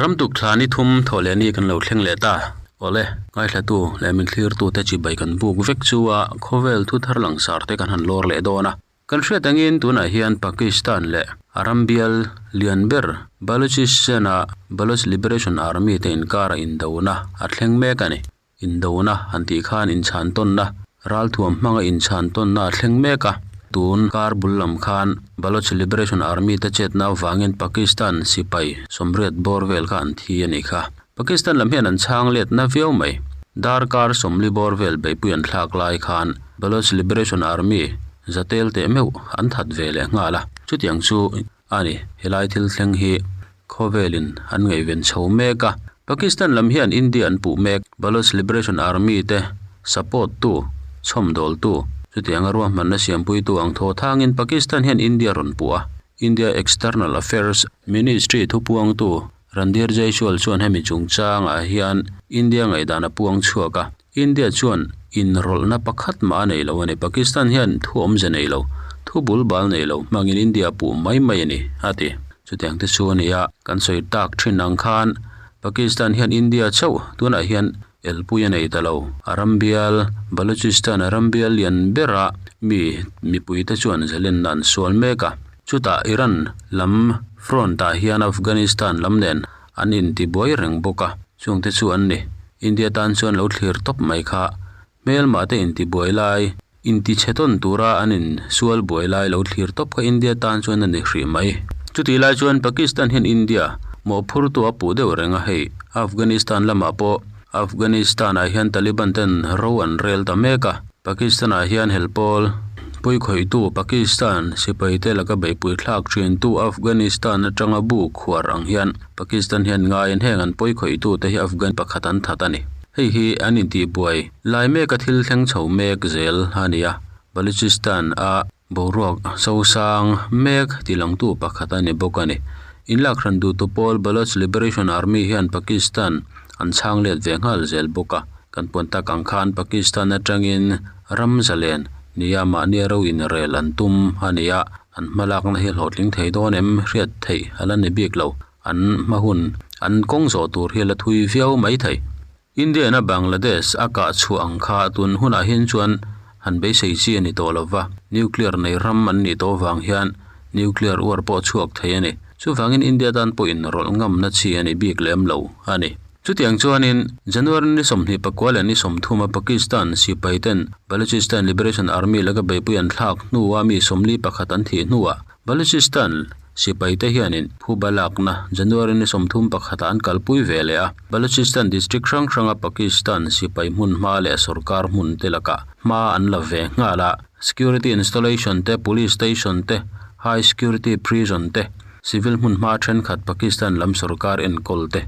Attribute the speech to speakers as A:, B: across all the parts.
A: Ramtuk thla ni thum thawh leh ni kan lo thleng leh ta. Awle, ngaithlatu leh min thlirtute chibai kan buk vek chu a khawvel thu thar langsar te kan han lawr leh dawn a. Kan hriat angin tunah hian Pakistan leh a ram bial lian ber Balochistan-a Baloch Liberation Army te inkara indona a thleng mek a ni. Indona han tih khan inchhan tawnna, ralthuam hmanga inchhan tawnna a thleng mek a. Tun kar bul lam khan Baloch Liberation Army te chetna avangin Pakistan sipai sawmriat bawr vel kha an thi a nih kha. Pakistan lam hian an chhang letna viau mai. Darkar sawmli bawr vel beihpui an thlak lai khan Baloch Liberation Army zatel teh meuh an that ve leh nghal a. Chutiang chu a ni, helai thil thleng hi Khawvelin an ngaihven chho mek a, Pakistan lam hian India an puh mek. Baloch Liberation Army te support tu, chhawmdawltu, chutianga ruahmanna siampuitu ang thaw thangin Pakistan hian India rawn puh a. India External Affairs Ministry thupuangtu Randhir Jaiswal chuan hemi chungchangah hian India ngaihdan a puang chhuak a, India chuan inrawlhna pakhat mah a nei lo a ni. Pakistan hian thu awmze nei lo, thu bul bal nei lo hmangin India a puh mai mai a ni, a ti. Chutiang te chu a ni a, kan sawi tak thin ang khan Pakistan hian India chauh tunah hian elpui a nei ta lo. A ram bial, Balochistan a ram bial lian bera mi mipuite chuan zalenna an sual mek a. Chutah Iran lam front ah hian Afghanistan lam nen an intibuai reng bawk a, chungte chu an ni. India tan chuan lo thlir tawp mai kha. Hmelmah te intibuai lai, intichhe tawn tura an insual buai lai lo thlir tawp kha India tan chuan a ni hrih mai. Chutih lai chuan Pakistan hian India mawhphurtu a puh deuh reng a, hei Afghanistan lamah pawh Afghanistan-ah hian Taliban ten ro an rel ta mek a, Pakistan-ah hian helpawl puikhawihtu Pakistan sipaite laka beihpui thlak thintu Afghanistan atanga bu khuar ang hian Pakistan hian ngaiin heng an puikhawihtu te hi Afghan pakhat an that a ni. Hei hi an intihbuai lai meka thil thleng chho mek zel a ni a, Baluchistan-a Boruak sosang mek tilangtu pakhat a ni bawk a ni. Inlak hran duhtu pawl Baloch Liberation Army hian Pakistan an chhang let ve nghal zel bawk a. Kan puan tak ang khan Pakistan atangin ram zalen nia mahnia ro inrel an tum a ni a, an hmalakna hi hlawhtling thei dawn em hriat theih a la ni bik lo. An hma hun an kawng zawh tur hi a la thui viau mai thei. India ina Bangladesh a kah chhuah ang kha tun hunah hian chuan han beisei chi a ni tawh lo va, nuclear nei ram an nih tawh vang hian nuclear uar pawh chhuak thei a ni. Chuvangin India tan pawhin rawlh ngamna chi a ni bik lem lo a ni. Chutiang chuanin January ni 24 leh ni 30 a Pakistan sipai ten Balochistan Liberation Army laka beihpui an thlak hnua mi 41 an thih hnuah Balochistan sipaite hianin phuba lakna January ni 31 ah an kalpui ve leh a, Balochistan district hrang hranga Pakistan sipai hmun hma leh sorkar hmun te lakah hma an la ve nghal a, security installation te, police station te, high security prison te, civil hmun hma thenkhat Pakistan lam sorkar enkawl te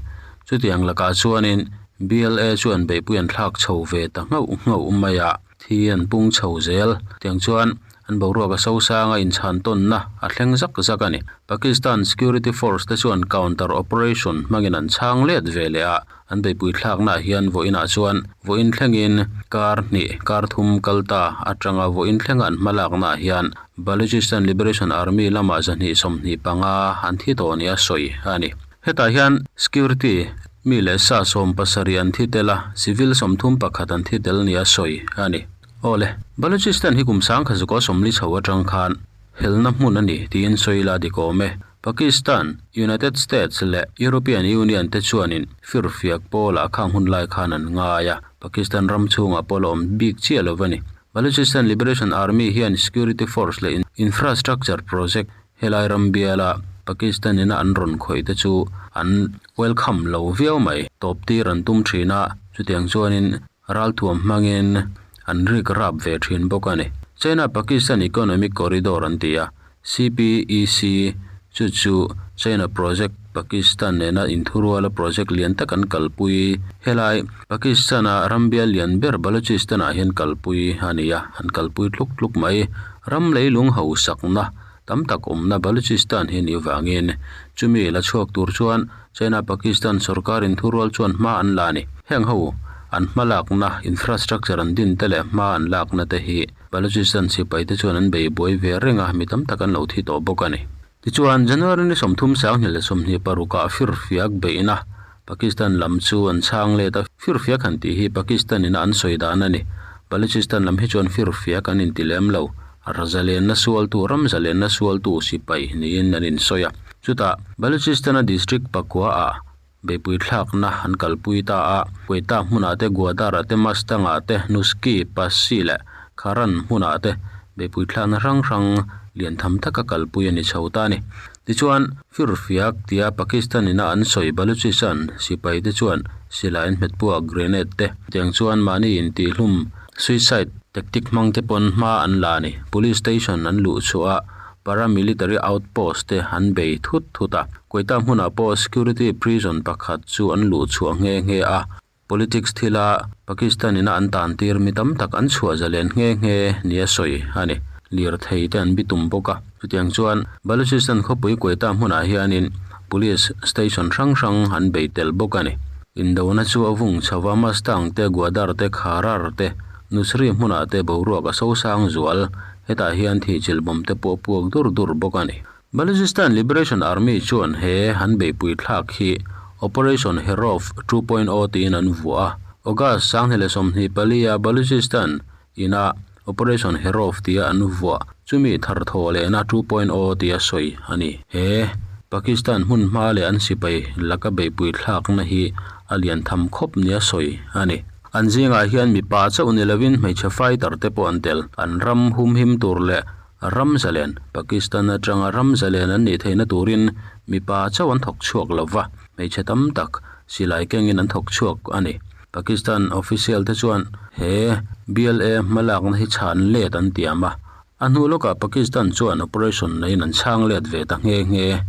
A: chutiang lakah chuanin BLA chuan beihpui an thlak chho ve ta nghauh nghauh mai a. Thi an pung chho zel. Tiang chuan an boruak a sosanga inchhan tawnna a thleng zak zak a ni. Pakistan security force te chuan counter operation hmangin an chhang let ve leh a, an beihpui thlaknaah hian vawiinah chuan vawiin thlengin kar hnih kar thum kal ta atanga vawiin thlenga an hmalaknaah hian Balochistan Liberation Army lamah 225 an thi tawh nia sawi a ni. Hetah hian security Mi leh sa 70 an thi tel a, civil 31 an thi tel nia sawi a ni. Awle, Balochistan hi kum sangkhazukaw 40 chho atang khan helna hmun a ni tiin sawi la dik awm e. Pakistan, United States leh European Union te chuanin firfiak pawlah khang hun lai khan an ngai a, Pakistan ram chhungah pawh la awm bik chiah lo a ni. Balochistan Liberation Army hian security force leh infrastructure project Helai ram biala Pakistan ina an rawn khawih te chu an welcome lo viau mai. Tawp tir an tum thin a, chutiang chuanin ralthuam hmangin an rik rap ve thin bawk a ni. China Pakistan Economic Corridor an ti a, CPEC, chu chu China project Pakistan nena inthuruala project lian tak an kalpui. Helai Pakistan-a ram bial lian ber Balochistan-ah hian kalpui a ni a, an kalpui tluk tluk mai. Ram leilung hausakna tam tak awmna Balochistan hi ni vangin chumi la chhuak tur chuan China Pakistan sorkar inthurual chuan hma an la a ni. Heng ho an hma lakna infrastructure an din te leh hma an lakna te hi Balochistan sipai te chuan an bei buai ve reng a, mi tam tak an lo thi tawh bawk a ni. Tichuan, January ni 30 2026 ah firfiak beihna Pakistan lam chu an chhang let a, firfiak han tih hi Pakistan ina an sawi dan a ni. Balochistan lam hi chuan firfiak an inti lem lo, zalenna sualtu, ram zalenna sualtu sipai niin an insawi a. Chutah, Balochistan-a district pakua ah beihpui thlakna an kalpui ta a, Quetta hmunah te, Gwadar-ah te, Mustang-ah te, Nushki, Passi leh Kharan hmunah te beihpui thlakna hrang hrang lian tham taka kalpui a ni chho ta a ni. Tichuan, firfiak tia Pakistan ina an sawi Baluchistan sipai te chuan silai an hmet puak grenade te tiang chuan mahni intihhlum suicide tactic hmang te pawn hma an la a ni. Police station an luh chhuah a paramilitary outpost te an bei thut thut a. Quetta hmunah pawh security prison pakhat chu an luh chhuah nghe nghe a. Politics thila Pakistan ina an tan tir mi tam tak an chhuah zalen nghe nghe nia sawi a ni. Lirthei te an bitum bawk a. Chutiang chuan Balochistan khawpui Quetta hmunah hianin Police station hrang hrang an bei tel bawk a ni. Indona chu a vung chho va, Mustang te, Gwadar te, Kharar te, Nusri hmunah te boruak a sosang zual. Hetah hian thihchilh bomb te pawh a puak dur dur bawk a ni. Balochistan Liberation Army chuan he an beihpui thlak hi Operation Herof 2.0 tiin an vuah a. August 2024 a Balochistan ina Operation Herof tia an vuah chumi tharthawh lehna 2.0 tia sawi a ni. He Pakistan hmun hma leh an sipai laka beihpui thlakna hi a lian tham khawp nia sawi a ni. An zingah hian mipa chauh ni lovin hmeichhe fighter te pawh an tel. An ram humhim tur leh ram zalen, Pakistan atanga ram zalen an nih theihna turin mipa chauh an thawk chhuak lo va, hmeichhe tam tak silai kengin an thawk chhuak a ni. Pakistan official te chuan he BLA hmalakna hi chhan let an tiam a, a hnu lawkah Pakistan chuan operation neiin an chhang let ve ta nghe nghe.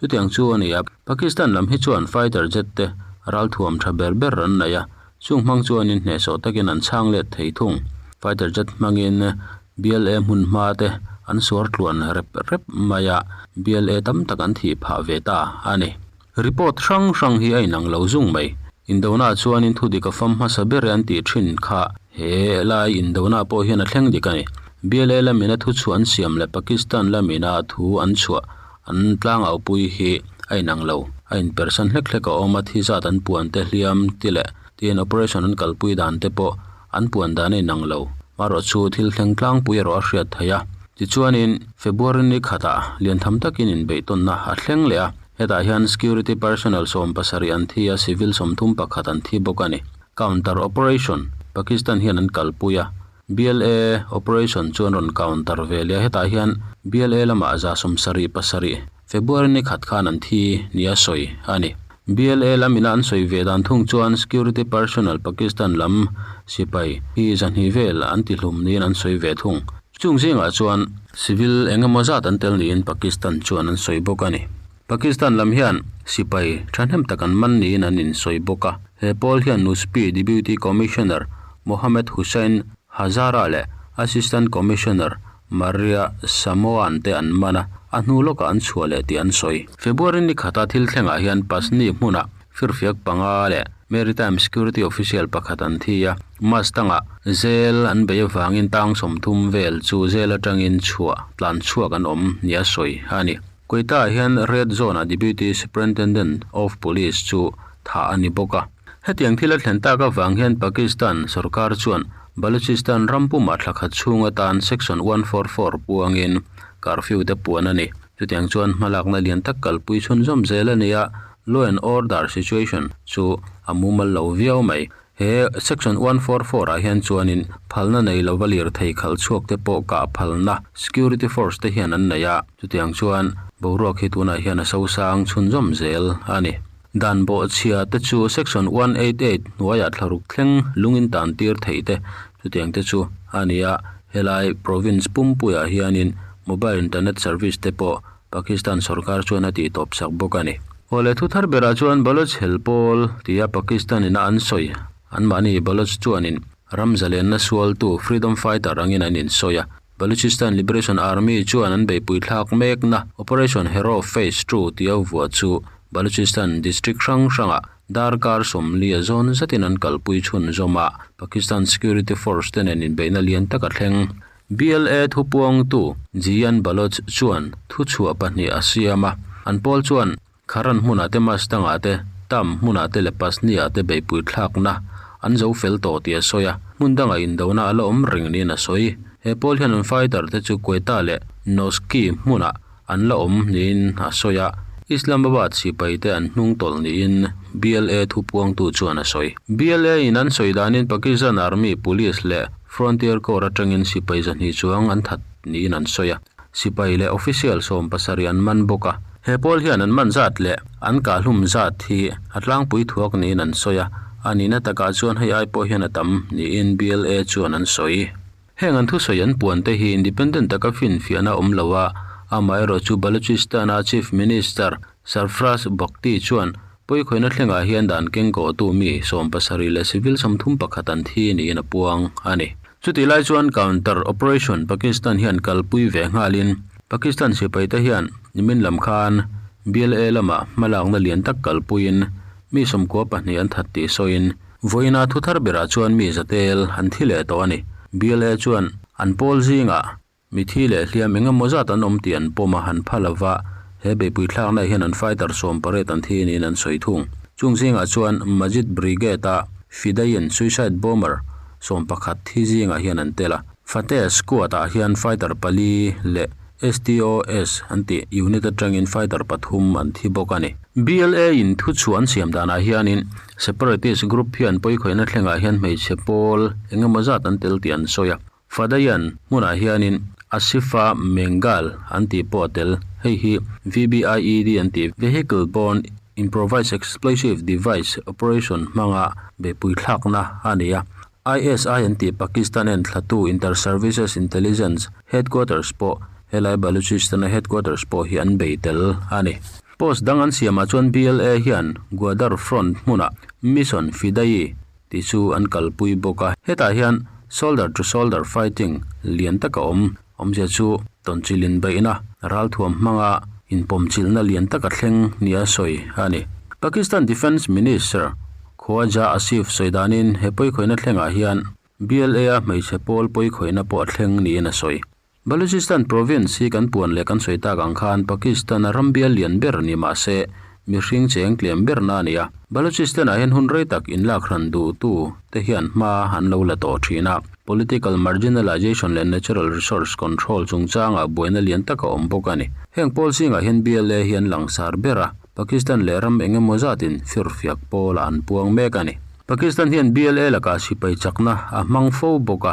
A: Chutiang chu a ni a, Pakistan lam hi chuan fighter jet te ralthuam tha ber ber an nei a, chung hmang chuanin hnehsawh takin an chhang let thei thung. Fighter jet hmangin BLA hmun hma te an suar tluan rep rep mai a, BLA tam tak an thih phah ve ta a ni. Report hrang hrang hi a inang lo zung mai. Indona chuanin thu dik a fam hmasa ber e an tih thin kha he lai indona pawh hian a thleng dik a ni. BLA lamina thu chhuah an siam leh Pakistan lamina thu an chhuah an tlangau pui hi a inang lo. A inpersan hlek hlek a awm a, thi zat an puan te hliam ti leh tiin operation an kalpui dan te pawh an puan dan a inang lo. Marawh chu thil thleng tlangpui erawh a hriat theih a. Tichuanin February ni khatah lian tham takin inbeihtawnna a thleng leh a. Hetah hian security personnel 17 an thi a, civil 31 an thi bawk a ni. Counter operation Pakistan hian an kalpui a, BLA operation chu an rawn counter ve leh a, hetah hian BLA lamah 77 February ni khat khan an thi nia sawi a ni. BLA lam ina an sawi ve dan thung chuan security personnel Pakistan lam sipai hi 200 vel an tihlum niin an sawi ve thung. Chung zingah chuan civil eng emaw zat an tel niin Pakistan chuan an sawi bawk a ni. Pakistan lam hian sipai thahnem tak an man niin an insawi bawk a. He pawl hian Nuspi Deputy Commissioner Mohammed Hussain Hazara leh Assistant Commissioner Maria Samoan te an man a, a hnu lawkah an chhuah leh tih an sawi. February ni khata thil thlengah hian Pasni hmunah firfiak panga leh Maritime Security Official pakhat an thi a, Mustang-ah zel an bei avangin tang 30 vel chu zel atangin chhuah tlan chhuak an awm nia sawi a ni. Quetta-ah hian Red Zone-ah Deputy Superintendent of Police chu thah a ni bawk a. Hetiang thil a thlen tak avang hian Pakistan sorkar chuan Balochistan ram pumah thla khat chhung atan Section 144 puangin curfew te puan a ni. Chutiang chuan hmalakna lian tak kalpui chhunzawm zel a ni a, law and order situation chu a mumal lo viau mai. He Section 144 ah hian chuanin phalna nei lova lirthei khalh chhuak te pawh kah phalna security force te hian an nei a, chutiang chuan boruak hi tunah hian a sosang chhunzawm zel a ni. Dan bawhchhia te chu Section 188 hnuaiah thlaruk thleng lungin tan tir theih te chutiang te chu a ni a, helai province pumpuiah hianin mobile internet service te pawh Pakistan sorkar chuan a tih tawp sak bawk a ni. Awle thu thar berah chuan Baloch hel pawl tia Pakistan ina an sawi anmahni Baloch chuanin ram zalenna sualtu freedom fighter angin an insawi a. Balochistan Liberation Army chuan an beihpui thlak mekna Operation Hero Phase 2 tia vuah chu Balochistan district hrang hrangah darkar 40 a zawn zatin an kalpui chhun zawm a, Pakistan security force te nen inbeihna lian tak a thleng. BLA thupuangtu Jian Baloch chuan thuchhuah pahnih a siam a, an pawl chuan Kharan hmunah te Mustang-ah te, Tam hmunah te leh Pasni-ah te beihpui thlakna an zo fel tawh tih a sawi a, hmun dangah indona a la awm reng niin a sawi. He pawl hian an fighter te chu Quetta leh Noshki hmunah an la awm niin a sawi a, Islamabad sipai te an hnung tawlh niin BLA thupuangtu chuan a sawi. BLA in an sawi danin Pakistan Army, Police leh Frontier Corps atangin sipai zahnih chuang an that niin an sawi a. Sipai leh official 70 an man bawk a. He pawl hian an man zat leh an kahhlum zat hi a tlangpui thuak niin an sawi a, a nihna takah chuan hei ai pawh hian a tam niin BLA chuan an sawi. Heng an thusawi an puan te hi independent taka finfiahna awm lo a, amaherawhchu Balochistan-a Chief Minister Sarfraz Bugti chuan pawikhawihna thlengah hian dan kengkawhtu mi 70 leh civil 31 an thi niin a puang a ni. Chutih lai chuan counter operation Pakistan hian kalpui ve nghalin Pakistan sipai te hian nimin lam khan BLA lamah hmalakna lian tak kalpuiin mi 92 an that tih sawiin vawiina thu thar berah chuan mi zatel an thi leh tawh a ni. BLA chuan an pawl zingah mi thi leh hliam eng emaw zat an awm tih an pawm a, an pha lova he beihpui thlakna hian an fighter 18 an thi niin an sawi thung. Chung zingah chuan Majid Brigade-a Fidaiyin suicide bomber 11 thi zingah hian an tel a. Fateh Squad-ah hian fighter pali leh STOS an tih unit atangin fighter pathum an thi bawk a ni. BLA in thuchhuah an siam danah hianin separatist group hian pawikhawihna thlengah hian hmeichhe pawl eng emaw zat an tel tih an sawi a. Fadayan hmunah hianin Asifa Mengal an tih pawh a tel. Hei hi VBIED an tih Vehicle Borne Improvised Explosive Device operation hmanga beihpui thlakna a ni a. ISI an tih Pakistan en thlatu Inter-Services Intelligence headquarters pawh helai Balochistan-a headquarters pawh hi an bei tel a ni. Post dang an siamah chuan BLA hian Gwadar front hmunah Mission Fidai tih chu an kalpui bawk a. Hetah hian shoulder to shoulder fighting lian tak a awm. Awmzia chu tawnchilhin beihna ralthuam hmanga inpawmchilhna lian tak a thleng nia sawi a ni. Pakistan Defence Minister Khawaja Asif sawi danin he pawikhawihna thlengah hian BLA-a hmeichhe pawl pawikhawihna pawh a thleng niin a sawi. Balochistan province hi kan puan leh kan sawi tak ang khan Pakistan-a ram bial lian ber ni mah se mihring cheng tlem berna a ni a. Balochistan-ah hian hun rei tak inlak hran duhtu te hian hma an lo la tawh thin a. Political marginalization leh natural resource control chungchangah buaina lian tak a awm bawk a ni. Heng pawl zingah hian BLA hi an langsar ber a, Pakistan leh ram eng emaw zatin firfiak pawlah an puang mek a ni. Pakistan hian BLA lakah sipai chakna a hmang fo bawk a,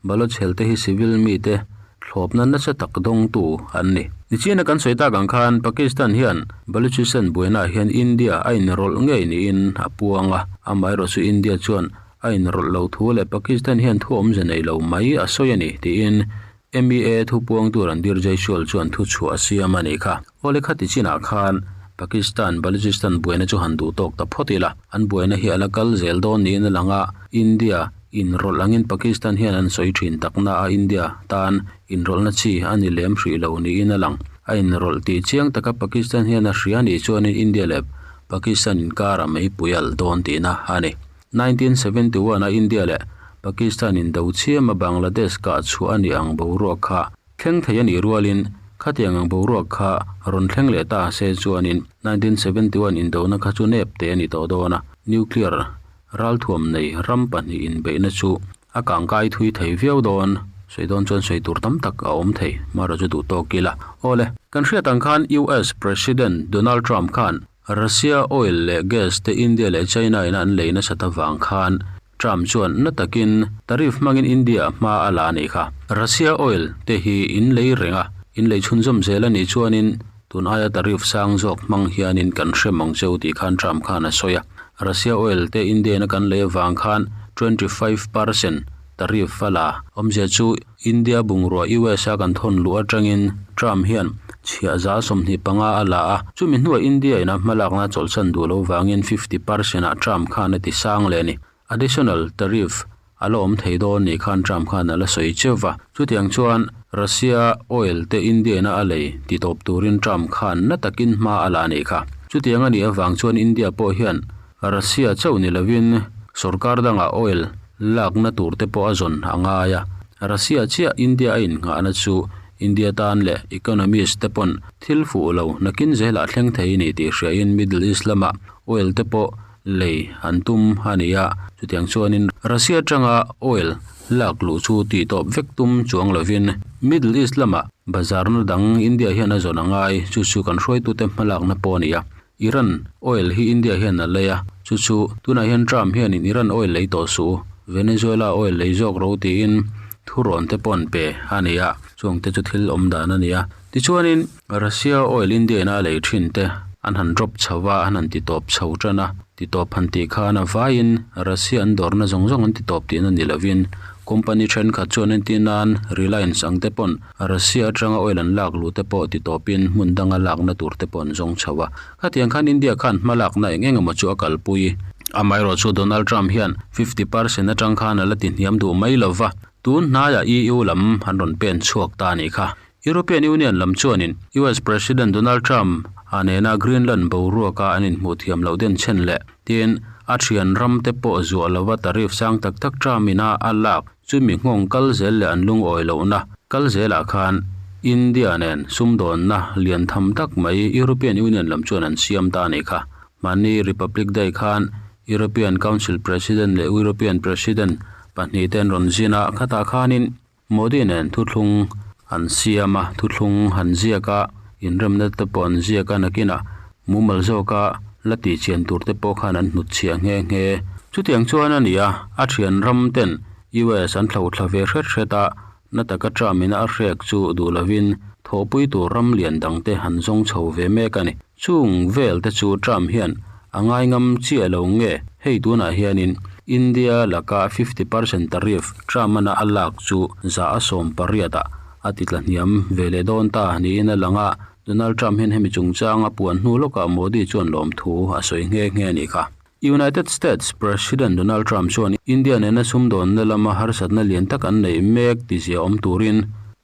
A: Baloch helte hi civil mite thlawpna nasa tak dawngtu an ni. Nichina kan sawi tak ang khan Pakistan hian Balochistan buainaah hian India a inrawlh ngei niin a puang a, amaherawhchu chu India chuan a inrawlh lo thu leh Pakistan hian thu awmze nei lo mai a sawi a ni tiin MEA thupuangtu Randhir Jaiswal chuan thuchhuah a siam a nih kha. Awle khati chinah khan Pakistan Balochistan buaina chu han duh tawk ta phawt ila, an buaina hi a la kal zel dawn niin a lang a, India inrawlh angin Pakistan hian an sawi thin takna a India tan inrawlhna chi a ni lem hrih lo niin a lang. A inrawlh tih chiang taka Pakistan hian a hria nih chuanin India leh Pakistan inkarah meipui alh dawn tihna a ni. 1971 a India leh Pakistan indo chiama Bangladesh kah chhuah a nih ang boruak kha thleng thei a nih rualin khatiang ang boruak kha rawn thleng leh ta se chuanin 1971 indona kha chu nep te a ni tawh dawn a, nuclear ralthuam nei ram pahnih inbeihna chu a kangkai thui thei viau dawn. Sawi dawn chuan sawi tur tam tak a awm thei, mara chu duh tawk ila. Awle, kan hriat ang khan US President Donald Trump khan Russia oil leh gas te India leh China in an lei nasat avang khan Trump chuan na takin tariff hmangin India hma a la a nih kha. Russia oil te hi in lei reng a, in lei chhunzawm zel a nih chuanin tun aia tariff sang zawk hmang hianin kan hrem ang cheu tih khan Trump khan a sawi a. Russia oil te India in a kan lei avang khan 25% tariff a la. Awmzia chu India bungrua US a kan thawn luh atangin Trump hian chhiah za 25 a la a, chumi hnuah India in a hmalakna chawlhsan duh lo vangin 50% ah Trump khan a ti sang leh a ni. Additional tariff a la awm thei dawn nih khan Trump khan a la sawi cheu va. Chutiang chuan Russia oil te India in a lei ti tawp turin Trump khan na takin hma a la a nih kha. Chutiang a nih avang chuan India pawh hian Russia chauh ni lovin sorkar dangah oil lakna tur te pawh a zawn a ngai a. Russia chiah India a innghahna chu India tan leh economist te pawn thil fuh lo nakin zelah thleng thei a ni tih hriain Middle East lama oil te pawh lei an tum a ni a. Chutiang chuanin Russia atanga oil lak luh chu tih tawp vek tum chuang lovin Middle East lama bazarna dang India hian a zawn a ngai, chu chu kan hruaitute hmalakna pawh a ni a. Iran oil hi India hian a lei a, chu chu tunah hian Trump hianin Iran oil lei tawh suh u, Venezuela oil lei zawk ro tiin thurawn te pawh an pe a ni a, chuang te chu thil awm dan a ni a. Tichuanin Russia oil India in a lei thin te an han drop chho a, an han ti tawp chho tan a, ti tawp han tih khan a vaiin Russia an dawrna zawng zawng an ti tawp tihna ni lovin company thenkhat chuan entir nan Reliance ang te pawn Russia atanga oil an lak luh te pawh ti tawpin hmun danga lakna tur te pawh an zawng chho a. Khatiang khan India khan hma lakna eng eng emaw chu a kalpui. Amaherawh chu Donald Trump hian 50 percent atang khan a la ti hniam duh mai lo va, tun hnaiah EU lam an rawn pen chhuak ta a nih kha. European Union lam chuanin US President Donald Trump a nena Greenland boruaka an inhmuh thiam loh den chhen leh tin a thian ram te pawh zuah lova tariff sang tak tak Trump ina a lak Chumi nghawng kal zel leh an lungawi lohna kal zelah khan India nen sumdawnna lian tham tak mai European Union lam chuan an siam ta a nih kha. Mahni Republic Day khan European Council President leh European President pahnih te an rawn zin a, khatah khanin Modi nen thuthlung an siam a, thuthlung han ziak a, inremna te pawh an ziak a, nakinah mumal zawka la tihchian tur te pawh khan an hnutchhiah nghe nghe. Chutiang chuan a ni a, a thian ram ten US an thlo thla ve hret hret a, na taka Trump ina a hrek chu duh lovin thawhpui tur ram lian dang te han zawng chho ve mek a ni. Chung vel te chu Trump hian a ngai ngam chiah lo nge hei tunah hianin India laka 50 percent tariff Trump ana a lak chu 180% ah a ti tla hniam ve leh dawn ta niin a lang a, Donald Trump hian hemi chungchang a puan hnu lawkah Modi chuan lawmthu a sawi nghe nghe a nih kha. United States President Donald Trump chuan India nena sumdawnna lama harsatna lian tak an neih mek tizia awm turin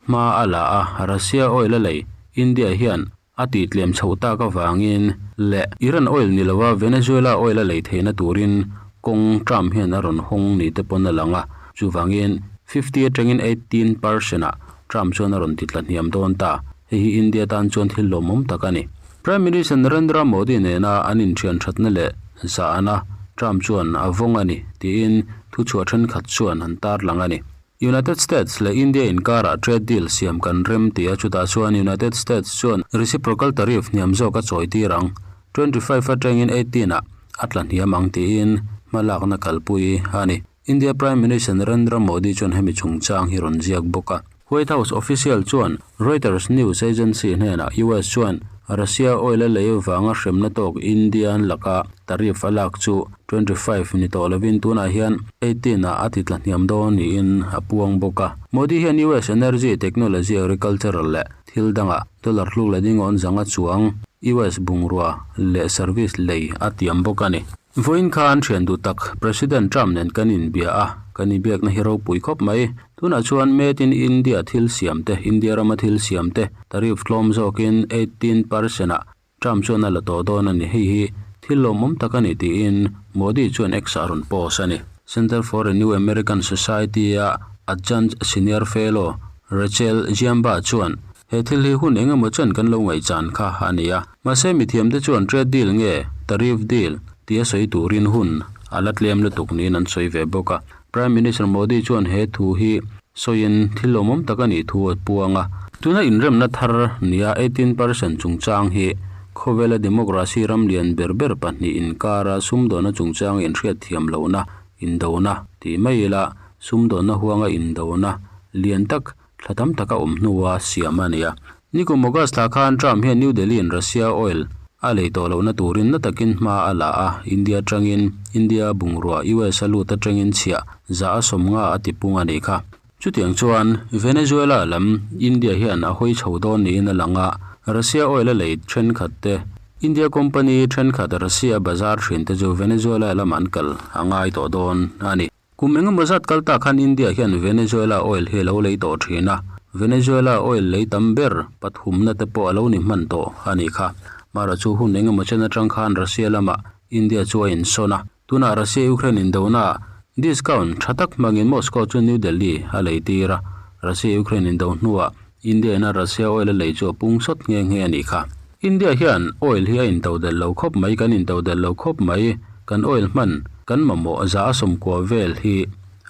A: hma a la a, Russia oil a lei India hian a tihtlem chhoh tak avangin leh Iran oil ni lova Venezuela oil a lei theihna turin kawng Trump hian a rawn hawng ni te pawn a lang a, chuvangin 50 atangin 18 percent ah Trump chuan a rawn titla hniam dawn ta. Hei hi India tan chuan thil lawmawm tak a ni. Prime Minister Narendra Modi nena an inthian thatna leh zahna Trump chuan a vawng a ni tiin thuchhuah thenkhat chuan an tarlang a ni. United States leh India inkarah trade deal siam kan rem ti a, chutah chuan United States chuan reciprocal tariff hniam zawk a chawi tir ang, 25 atangin 18 ah a tla hniam ang tiin hmalakna kalpui a ni. India Prime Minister Narendra Modi chuan hemi chungchang hi rawn ziak bawk a. White House official chuan Reuters news agency hnenah US chuan Russia oil a lei vanga hremna tawk India an laka tariff a lak chu 25 ni tawh lovin tunah hian 18 ah a ti tla hniam dawn niin a puang bawk a. Modi hian US energy, technology, agricultural leh thil dangah dollar hluk leh dingawn zanga chuang US bungrua leh service lei a tiam bawk a ni. Vawiin khan thian duh tak President Trump nen kan inbia a, kan inbiakna hi ropui khawp mai. Tunah chuan Made in India thil siam te, India rama thil siam te tariff tlawm zawkin 18 percent ah Trump chuan a la tawh dawn a ni. Hei hi thil lawmawm tak a ni tiin Modi chuan X ah rawn post a ni. Center for a New American Society a Adjunct Senior Fellow Rachel Giamba chuan he thil hi hun eng emaw chen kan lo ngaihchan kha a ni a. Mahse mithiamte chuan trade deal nge tariff deal tia sawi turin hun a la tlem lutuk niin an sawi ve bawk a. Prime Minister Modi chuan he thu hi sawiin thil lawmawm tak a nih thu a puang a. Tuna inremna thar nia 18 percent chungchang hi khawvela democracy ram lian ber ber pahnih inkara sumdawnna chungchang inhriat thiam lohna indona tih mai ila sumdawnna huanga indona lian tak thla tam tak a awm hnua siam a ni a. Nikum August thla khan Trump hian New Delhi in Russia oil a lei tawh lohna turin na takin hma a la a, India atangin India bungrua US a lut atangin chhiah 150 a tipung a nih kha. Chutiang chuan Venezuela lam India hian a hawi chho dawn niin a lang a, Russia oil a lei thenkhat te, India company thenkhat Russia bazar thin te chu Venezuela lamah an kal a ngai tawh dawn a ni. Kum engemaw zat kal ta khan India hian Venezuela oil hi a lo lei tawh thin a, Venezuela oil lei tam ber pathumna te pawh a lo ni hman tawh a nih kha. Mara chu hun engemaw chen atang khan Russia lamah India chu a insawn a, tunah Russia-Ukraine indona ah Discount tha tak hmangin Moscow chuan New Delhi a lei tir a, Russia-Ukraine indo hnuah India ina Russia oil a lei chu a pung sawt nghe nghe a nih kha. India hian oil hi a intodelh lo khawp mai, kan intodelh lo khawp mai, kan oil hman kan mamawh za a sawmkua vel hi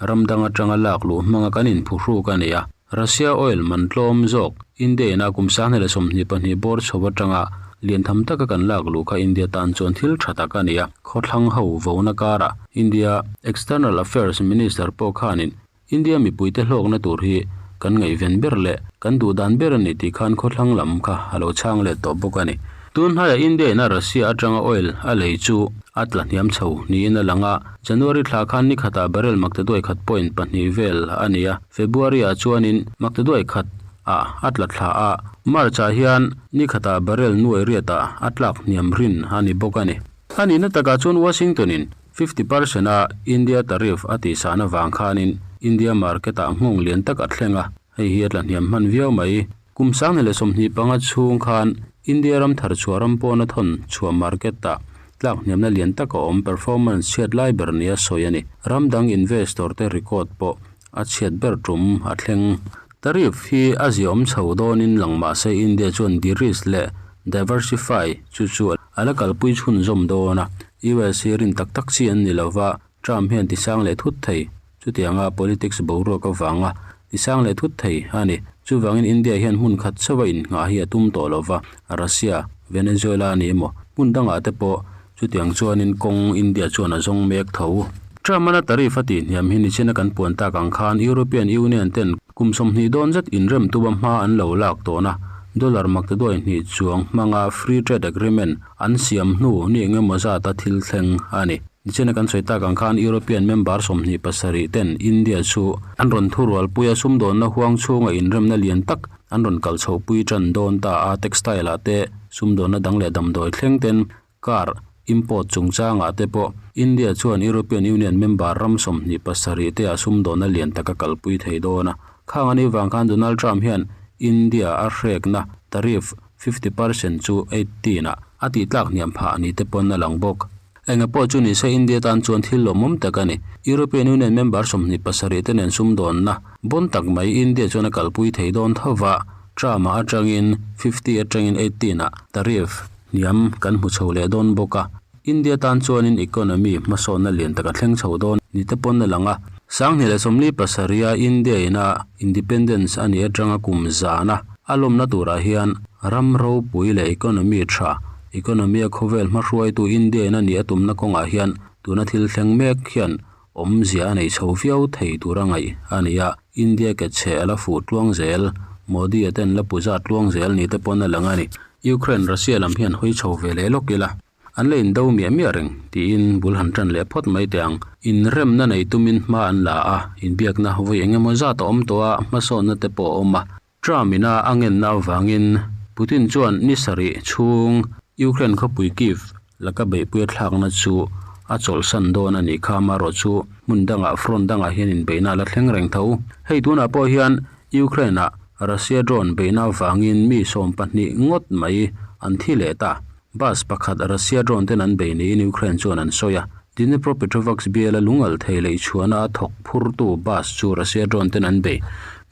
A: ram dang atanga lak luh hmanga kan inphuhruk a ni a. Russia oil man tlawm zawk India ina kum 2022 bawr chho atanga lian tham taka kan lak luh kha India tan chuan thil tha tak a ni a. Khawthlang ho vona karah India External Affairs Minister pawh khanin India mipuite hlawkna tur hi kan ngaihven ber leh kan duh dan ber a ni tih khan khawthlang lam kha a lo chhang let tawh bawk a ni. Tun hnaiah India ina Russia atanga oil a lei chu a tla hniam chho niin a lang a, January thla khan ni khatah barrel maktaduai khat point pahnih vel a ni a, February ah chuanin maktaduai khat ah a tla thla a, March ah hian ni khatah barrel nuai riat ah a tlak hniam rin a ni bawk a ni. A nihna takah chuan Washington in 50 percent a India tariff a tihsahna vang khanin India market ah nghawng lian tak a thleng a, hei hi a tla hniam hman viau mai. Kum 2025 chhung khan India ram thar chhuah ram pawna thawn chhuah market ah tlak hniamna lian tak a awm performance chhiat lai ber nia sawi a ni. Ram dang investor te record pawh a chhiat ber tum a thleng. Tariff hi a ziaawm chho dawnin lang mah se India chuan de-risk leh diversify chu chu a la kalpui chhunzawm dawn a. US hi rin tak tak chi an ni lova, Trump hian tisang leh thut thei. Chutianga politics boruak avanga tisang leh thut thei a ni. Chuvangin India hian hmun khat chauha innghah hi a tum tawh lova, Russia, Venezuela a ni emaw, hmun dangah te pawh chutiang chuanin kawng India chuan a zawng mek tho. Trump-an a tariff a tih hniam hi nichina kan puan tak ang khan European Union ten kum 20 dawn zet inrem tuba hma an lo lak tawhna dollar maktaduai hnih chuang hmanga free trade agreement an siam hnu ni engemaw zata thil thleng a ni. Nichina kan sawi tak ang khan European member 27 ten India chu an rawn thurualpui a sumdawnna huang chhunga inremna lian tak an rawn kal chhohpui tan dawn ta a, textile ah te sumdawnna dang leh damdawi thleng ten car import chungchangah te pawh India chuan European Union member ram 27 te a sumdawnna lian tak a kalpui thei dawn a. Khang ani vang khan Donald Trump hian India a hrekna tariff 50% chu 18 ah a tih tlak hniam phah ni te pawn a lang bawk. Enga pawh chu ni se India tan chuan thil lawmawm tak a ni. European Union member 27 te nen sumdawnna bon tak mai India chuan a kalpui thei dawn thova, Trump ah atangin 50 atangin 18 ah tariff hniam kan hmu chho leh dawn bawk a. India tan chuanin economy hmasawnna lian tak a thleng chho dawn ni te pawn a lang a. 1947 a India ina independence a nih atanga kum zana a lawmna turah hian ram ropui leh economy tha economy a khawvel hmahruaitu India ina nih a tumna kawngah hian tuna thil thleng mek hian awmzia a nei chho viau thei tur a ngaih a ni a. India ke chhe a la fuh tluang zel, Modi a ten la puza tluang zel ni te pawn a lang a ni. Ukraine Russia lam hian hawi chho ve leh lawk ila, an la indo miah miah reng tiin bul han tan leh phawt mai teh ang. Inremna nei tumin hma an la a, inbiakna vawi eng emaw zat a awm tawh a, hmasawnna te pawh a awm a. Trump ina a ngenna avangin Putin chuan ni sarih chhung Ukraine khawpui Kyiv laka beihpui a thlakna chu a chawlhsan dawn a nih kha, amaherawh chu hmun dangah front dangah hian inbeihna a la thleng reng tho. Hei tunah pawh hian Ukraine ah Russia drone beihna avangin mi 12 ngawt mai an thi leh ta. Bus pakhat Russia drone ten an bei niin Ukraine chuan an sawi a. Dnipropetrovsk biala lungal thei leh chhuahna a thawk phurtu bus chu Russia drone ten an bei.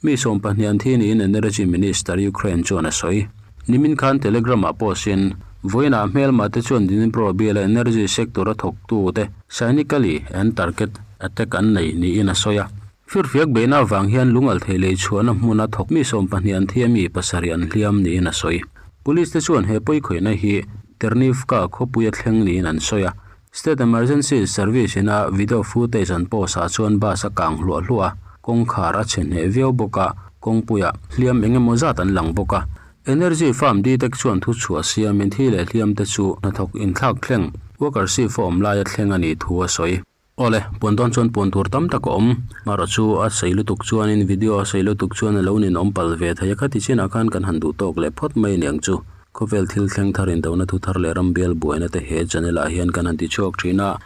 A: Mi 12 an thi niin Energy Minister Ukraine chuan a sawi. Nimin khan Telegram ah post in, vawiinah hmelma te chuan Dnipro biala energy sector a thawktu te cynically and target attack an nei niin a sawi a. Firfiak beihna avang hian lungal thei lei chhuahna hmuna thawk mi 12 an thi a mi pasarih an hliam niin a sawi. Police te chuan he pawikhawihna hi Ternivka khawpui a thleng niin an sawi a. State Emergency Service ina video footage an post ah chuan bus a kang hluah hluah a, kawngkhar a chhe hneh viau bawk a, kawngpuiah hliam eng emaw zat an lang bawk a. Energy firm DTEK chuan thu chhuah siamin thi leh hliam te chu hnathawk inthlak thleng, worker shift a awm laia thleng a nih thu a sawi. Awle, puan dawn chuan puan tur tam tak a awm. Marawh chu a sei lutuk chuanin video a sei lutuk chuan a lo ninawm pal ve thei a, khati chinah khan kan han duh tawk leh phawt mai aniang chu. Khawvel thil thleng thar indona thu thar leh ram bial buaina te he channel ah hian kan han ti chhuak thin a.